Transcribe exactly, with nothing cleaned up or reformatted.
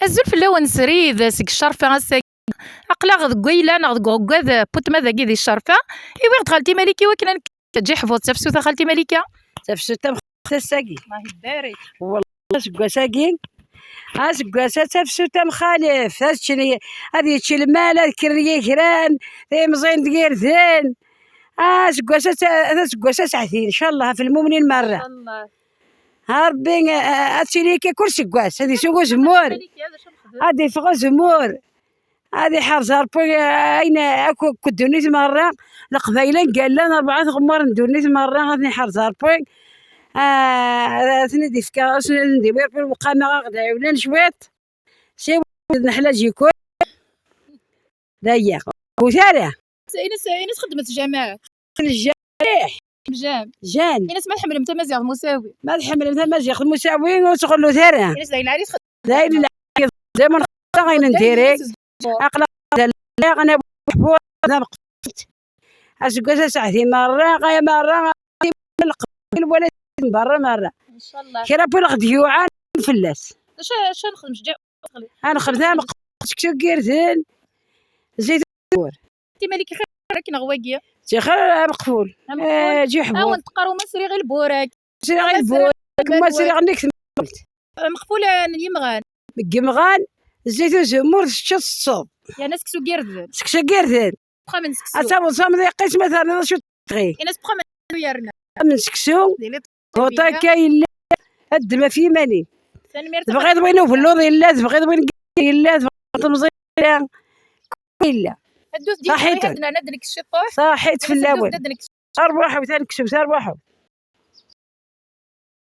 Azul fell-awen srid seg Ccerfa ass-agi. Aql-aɣ deg wayla neɣ deg uɣeggad n weltma dagi di Ccerfa. Iwiɣ-d xalti Malika i wakken ad nekk ǧiḥbuḍ tafsut a xalti Malika. Tafsut am xalti ass-agi. Allah ibarek. Wallah aseggas-agi, aseggas-a d tafsut am xalef, ad ččen, ad yečč lmal, ad kkren yigran, timẓin d yirden. Aseggas-a d ta-, d aseggas aseɛdi, ncallah, ɣef lmumnin merra. Ncallah. Ha Rebbi, eh, ad tili akka kul seggas, ad yesɛu uzemmur, ad yeffeɣ uzemmur, ad iḥerz Rebbi, eh, ayen akk, akk ddunit merra, Leqbayel anga llan, rebɛa tɣemmar n ddunit merra, ad ten-iḥerz Rebbi. Ah, ad ten-id-ifk, ad ten-id-iwi Rebbi lewqama, ad ɣ-d-ɛiwnen cwiṭ. Siwa d neḥla jikun. D aya. Ur tara. Ines, ines xeddmet jamaɛ. Jam. Ines ma tḥemmlem tamaziɣt Musawi. Ma tḥemmlem tamaziɣt Musawi, ur tɣellut ara. Ines d ayen lɛali txeddem. D ayen lɛali. Dayma nxeddem ayen n diri. Aql-aɣ d allaɣ, ana buḥbur, d amqfit. Aseggas aseɛdi merra, ɣaya merra, leqbayel wala n berra merra. Ncallah. Kra n win ɣ-d-yuɛan fell-as. Acu, acu nxedm? Ad nxedm am seksu n yirden, zit ur. Ti Malika xir akken neɣ wagi? Ti xir ameqful. Ameqful. Eh, ǧiḥbuḍ. Awen teqqar uma sriɣ i lburak. Sriɣ i lburak, uma sriɣ nnig temɣelt. Ameqful, eh, n yimɣan. Deg yimɣan, zit uzemmur teččeḍ teṭṭseḍ. Yerna seksu n yirden. Seksu n yirden. Uxxam n seksu. Ad taweḍ s amḍiq-is ma terniḍ acu tebɣi. Yerna s uxxam n seksu yerna. Am n seksu, Huṭa akka yella, ad ddem ɣef yiman-im. Tanemmirt. Tebɣiḍ win ubelluḍ yella, tebɣiḍ win yella, tebɣiḍ temẓi yella. Yella. Ddut di Saḥit. Ad d-nerr, ad d-nekkes ciṭuḥ. Saḥit fell-awen. Ddut ad d-nekkes. Arwaḥewt, ad nekkes, arwaḥewt.